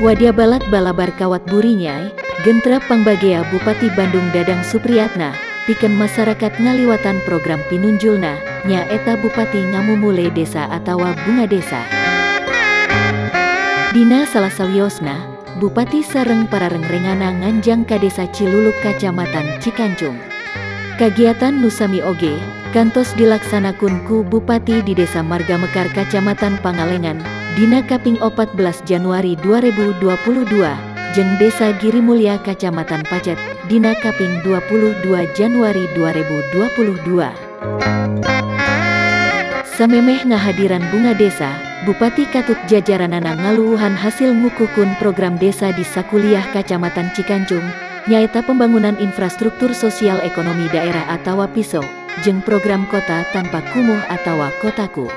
Wadya balat balabar kawat burinyai, gentra pangbagea Bupati Bandung Dadang Supriyatna, pikeun masyarakat ngaliwatan program pinunjulna, nyaeta Bupati Ngamumule Desa atawa Bunga Desa. Dina salah sawiosna, Bupati sareng para rengrengana nganjang ka Desa Ciluluk, Kacamatan Cikancung. Kagiatan nu sami oge, kantos dilaksanakun ku Bupati di Desa Marga Mekar, Kacamatan Pangalengan, dina kaping 14 Januari 2022, jeung Desa Girimulya, Kacamatan Pacet, dina kaping 22 Januari 2022. Samemeh ngahadiran Bunga Desa, Bupati katut jajaranana ngaluuhan hasil ngukuhkeun program desa di sakuliah Kacamatan Cikancung, nyaeta pembangunan infrastruktur sosial ekonomi daerah atawa PISO, jeung program kota tanpa kumuh atawa Kotaku.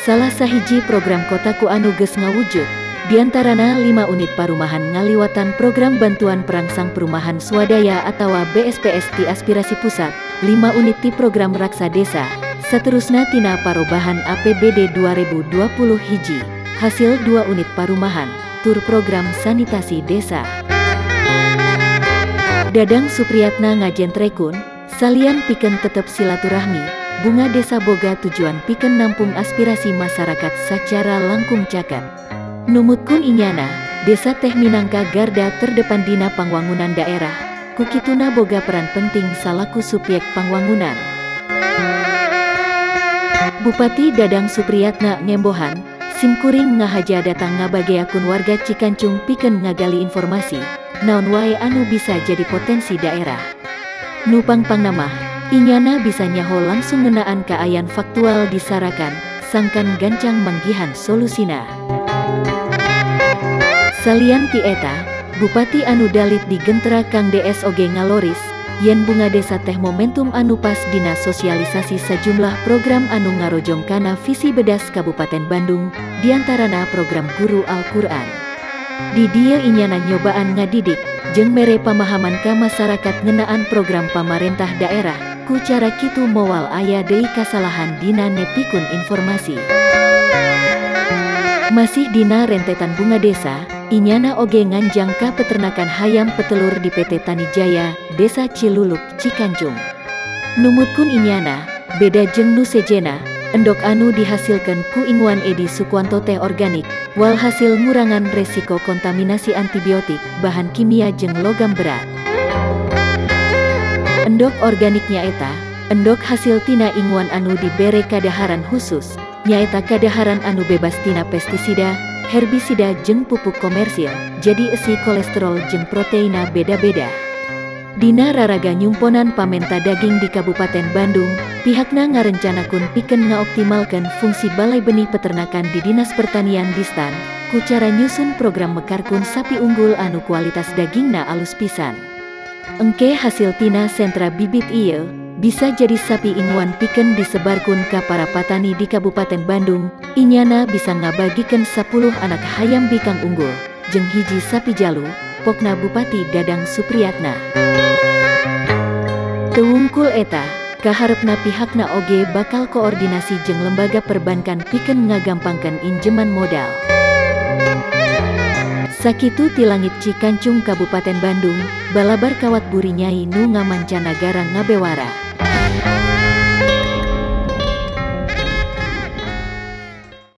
Salah sahiji program Kotaku anu geus ngawujud, diantarana 5 unit parumahan ngaliwatan program Bantuan Perangsang Perumahan Swadaya atawa BSPS ti Aspirasi Pusat, 5 unit ti program Raksa Desa, saterusna tina parobahan APBD 2020 hiji, hasil 2 unit parumahan, tur program sanitasi desa. Dadang Supriyatna ngajentrekun, salian pikeun tetep silaturahmi, Bunga Desa boga tujuan pikeun nampung aspirasi masyarakat sacara langkung caket. Numutkeun inyana, desa teh minangka garda terdepan dina pangwangunan daerah, kukituna boga peran penting salaku subyek pangwangunan. Bupati Dadang Supriyatna ngembohan, simkuring ngahaja datang ngabageakeun warga Cikancung pikeun ngagali informasi, naon wae anu bisa jadi potensi daerah. Nu pangpangna mah, inyana bisa nyaho langsung ngeunaan kaayaan faktual disarakan, sangkan gancang manggihan solusina. Salian ti eta, Bupati anu dalit di gentra Kang DS oge ngaloris, yen Bunga Desa teh momentum anu pas dina sosialisasi sajumlah program anu ngarojong kana visi bedas Kabupaten Bandung, diantarana program Guru Al-Quran. Di dieu inyana nyobaan ngadidik, jeung mere pamahaman ka masyarakat ngeunaan program pamarentah daerah, ku cara kitu moal aya deui kasalahan dina nepikeun informasi. Masih dina rentetan Bunga Desa, inyana oge nganjang ka peternakan hayam petelur di PT Tani Jaya, Desa Ciluluk, Cikancung. Numutkeun inyana, beda jeung nu sejena, endok anu dihasilkan ku inguan Edi Sukwanto teh organik, walhasil ngurangan resiko kontaminasi antibiotik, bahan kimia jeung logam berat. Endok organik nyaeta endok hasil tina inguan anu dibere kadaharan khusus, nyaeta kadaharan anu bebas tina pestisida, herbisida jeung pupuk komersil, jadi esi kolesterol jeung proteina beda-beda. Dina raraga nyumponan pamenta daging di Kabupaten Bandung, pihakna ngarencanakun pikeun ngaoptimalkeun fungsi Balai Benih Peternakan di Dinas Pertanian Distan, ku cara nyusun program mekarkun sapi unggul anu kualitas dagingna alus pisan. Engke hasil tina sentra bibit ieu, bisa jadi sapi inguan pikeun disebarkun ka para patani di Kabupaten Bandung. Inyana bisa ngabagikeun 10 anak hayam bikang unggul, jeung hiji sapi jalu, pokna Bupati Dadang Supriyatna. Teu wungkul eta, kaharepna pihakna oge bakal koordinasi jeung lembaga perbankan pikeun ngagampangkeun injeman modal. Sakitu ti langit Cikancung, Kabupaten Bandung, balabar kawat burinyai nu ngamancanagara ngabewara.